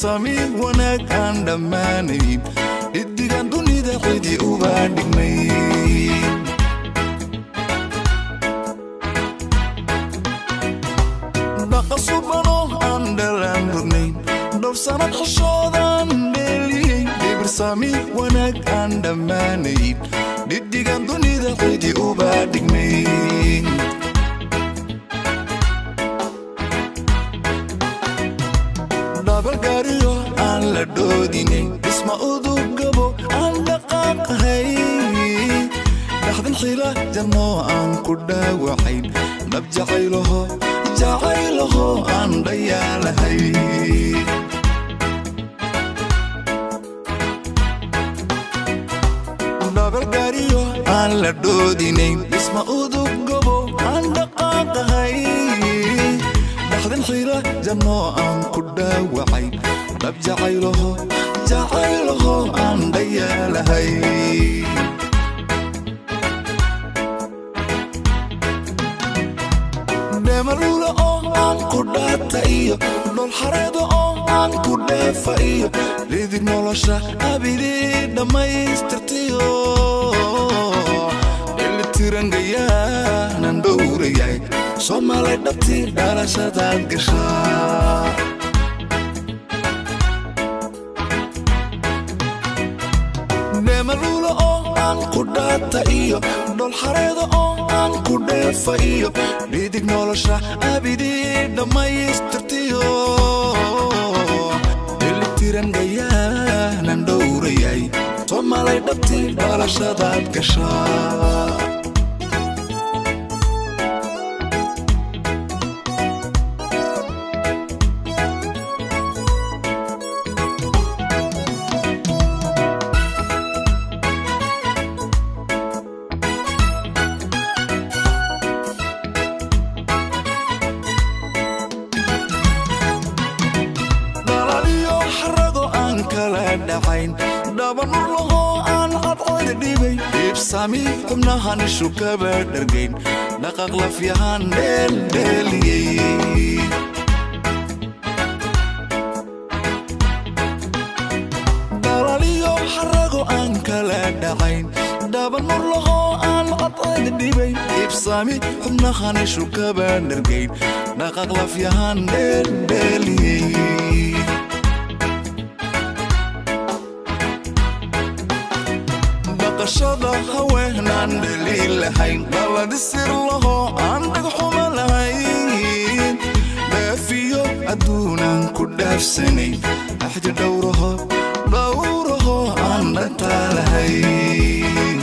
Dhibsami wanaag aan dhammaanayn, dhiddigan dunida cidi uba dhigmay. Dhaqasubano aan dhalaan rognayn, dhowr sanad xishoodan dheeliyey. Dhibirsami wanaag aan dhammaanayn, dhiddigan dunida cidi uba dhigmay. Dhabalgaariyo aan la dhoodinayn, dhisma udub gabo aan dhaqaaqahay, dhaxdin xila jarnoo aan ku dhaawacayn, dhab jacaylaho jacaylaho aan dhayaalahay. Dhabalgaariyo aan la dhoodinayn, dhisma udub gabo aan dhaqaaqahay, dhaxdin xila jarnoo aan ku dhaawacayn, dhab jacaylaho jacaylaho aan dhayaalahay. Dheemaluula oo aan ku dhaata iyo dholxareeda oo aan ku dheefa iyo dhidig nolosha abidii dhammaystirtiyo dhelitirangayaanaan dhowrayahay, Soomaalay dhabtii dhalashadaad gashaa. Dheemaluula oo aan ku dhaata iyo dholxareeda oo aan ku dheefa iyo dhidig nolosha abidii dhammaystirtiyo dhelitirangayaanaan dhowrayahay, Soomaalay dhabtii dhalashadaad gashaa. Dhalaliyo xarago aan kala dhacayn, dhabanurlahoo aan cadcad dhibay, dhiibsami xubnahan ishu kaba dhargayn, dhaqaq lafyahaan dheeldheeliyey. Dhalaliyo xarago aan kala dhacayn, dhabanurlahoo aan cadcad dhibay, dhiibsami xubnahan ishu kaba dhargayn, dhaqaq lafyahaan dheeldheeliyey. Dhaqashada haweenaan dhaliilahayn, dhaladi sir lahoo aan dhagxuma lahayn, dhaafiyo adduunaan ku dhaafsanayn, axdi dhowraho dhowraho aan dhantaa lahayn.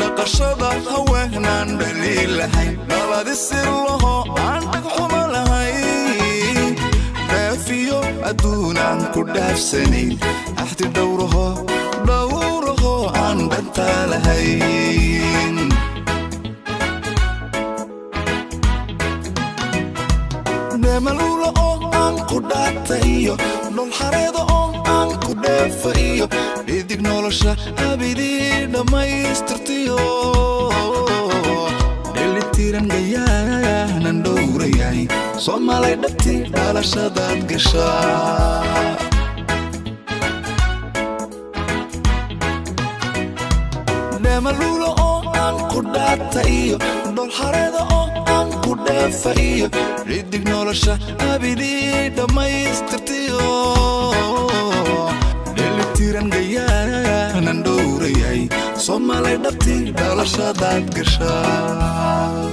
Dhaqashada haweenaan dhaliilahayn, dhaladi sir lahoo aan dhagxuma lahayn, dhaafiyo adduunaan ku dhaafsanayn, axdi dhowraho dhowraho aan dhantaa lahayn. Dheemaluula oo aan ku dhaata iyo dholxareeda oo aan ku dheefa iyo dhidig nolosha abidii dhammaystirtiyo dhelitiran gayaanan dhowrayahay, Soomaalay dhabtii dhalashadaad gashaa. Dheemaluula oo aan ku dhaata iyo dholxareeda oo aan ku dheefa iyo dhidig nolosha abidii dhammaystirtiyo dhelitiran gayaanan dhowrayahay, Soomaalay dhabtii dhalashadaad gashaa.